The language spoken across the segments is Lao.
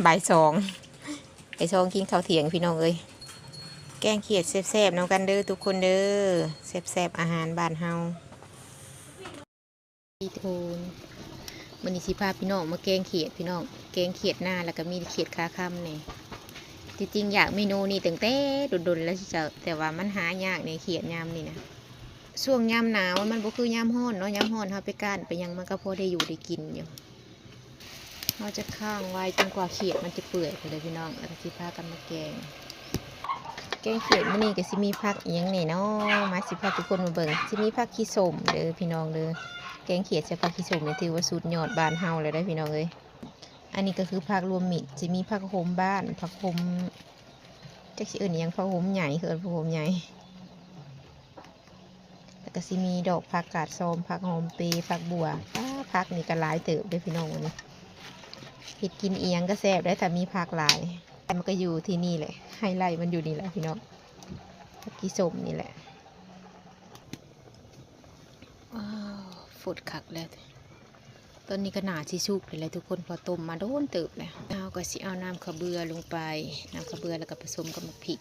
ບ່າຍສອງ ໄປຊອງກິນເຂົ້າທ່ຽງພີ່ນ້ອງເອີຍ. ແກງຂຽດແຊບໆນຳກັນເດີທຸກຄົນເດີ ແຊບໆອາຫານບ້ານເຮົາ. ທຸກຄົນ ມື້ນີ້ຊິພາພີ່ນ້ອງມາແກງຂຽດພີ່ນ້ອງ ແກງຂຽດນາ ແລ້ວກໍມີຂຽດຂາຄຳແດ່. ທີ່ຈິງຢາກເມນູນີ້ຕັ້ງແຕ່ດົນໆແລ້ວເຈົ້າ ແຕ່ວ່າມັນຫາຍາກແດ່ ຂຽດຍາມນີ້ນະ. ຊ່ວງຍາມໜາວມັນບໍ່ຄືຍາມຮ້ອນເນາະ ຍາມຮ້ອນເຮົາໄປກ້ານໄປຫຍັງ ມັນກໍພໍໄດ້ຢູ່ໄດ້ກິນຢູ່. ເຮົາຈະຄ້າງໄວ້ຈົນກວ່າຂຽດມັນຈະເປື່ອຍພຸ້ນເດີພີ່ນ້ອງ ແລ້ວກໍຊິພາກັນມາແກງ. ແກງຂຽດມື້ນີ້ກໍຊິມີຜັກອີ່ຫຍັງແດ່ເນາະ ມາ ຊິພາທຸກຄົນມາເບິ່ງ. ຊິມີຜັກຂີ້ສົ້ມເດີພີ່ນ້ອງເດີ ແກງຂຽດໃສ່ຜັກຂີ້ສົ້ມນີ້ຖືວ່າສຸດຍອດບ້ານເຮົາແລ້ວເດີພີ່ນ້ອງເອີຍ. ອັນນີ້ກໍຄືຜັກລວມມິດ ຊິມີຜັກໂຫມບ້ານ ຜັກໂຫມ ຈັກຊິເອີ້ນອີ່ຫຍັງ ຜັກໂຫມໃຫຍ່ ເອີ້ນຜັກໂຫມໃຫຍ່. ແລ້ວກໍຊິມີດອກຜັກກາດຊອມ ຜັກຫອມເປ ຜັກບົ່ວ. ປາ ຜັກນີ້ກໍຫຼາຍເຕີບເດີພີ່ນ້ອງ ມື້ນີ້ເຮັດກິນອີ່ຫຍັງກໍແຊບໄດ໋ ຖ້າມີຜັກຫຼາຍ. ແຕ່ມັນກໍຢູ່ທີ່ນີ້ແຫຼະ ໄຮໄລມັນຢູ່ນີ້ແຫຼະພີ່ນ້ອງ ຜັກຂີ້ສົ້ມນີ້ແຫຼະ. ວ້າວ ຟົດຄັກແລ້ວ ຕອນນີ້ກໍໜ້າຊິສຸກແລ້ວແຫຼະທຸກຄົນ ເພາະຕົ້ມມາດົນເຕີບແລ້ວ. ເຮົາກໍຊິເອົານ້ຳຂະເບືອລົງໄປ ນ້ຳຂະເບືອ ແລ້ວກໍປະສົມກັບໝາກພິກ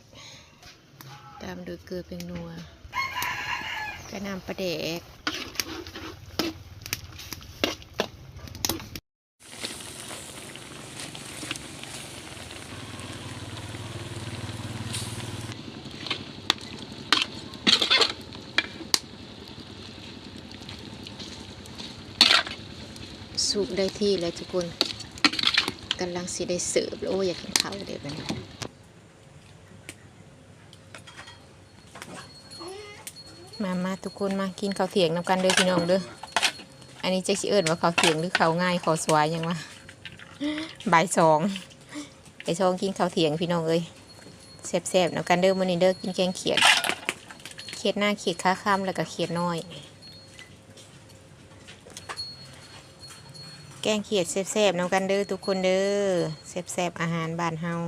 ຕາມດ້ວຍເກືອແປ້ງນົວ ແລ້ວກໍນ້ຳປາແດກ. ສຸກໄດ້ທີ່ແລ້ວທຸກຄົນ ກຳລັງຊິໄດ້ເສີບແລ້ວ. ໂອ້ຍ ຢາກກິນເຂົ້າເດບັດນີ້. ມາ ມາ ທຸກຄົນມາກິນເຂົ້າທ່ຽງນຳກັນເດີພີ່ນ້ອງເດີ. ອັນນີ້ຈັກຊິເອີ້ນວ່າເຂົ້າທ່ຽງ ຫຼື ເຂົ້າງ່າຍ ເຂົ້າສວາຍຫຍັງວະ. ບ່າຍສອງ ໄປຊອງກິນເຂົ້າທ່ຽງພີ່ນ້ອງເອີຍ. ແຊບໆນຳກັນເດີມື້ນີ້ເດີ ກິນແກງຂຽດ ຂຽດນາ ຂຽດຂາຄຳ ແລ້ວກໍຂຽດນ້ອຍ. ແກງຂຽດແຊບໆນຳກັນເດີທຸກຄົນເດີ ແຊບໆອາຫານບ້ານເຮົາ.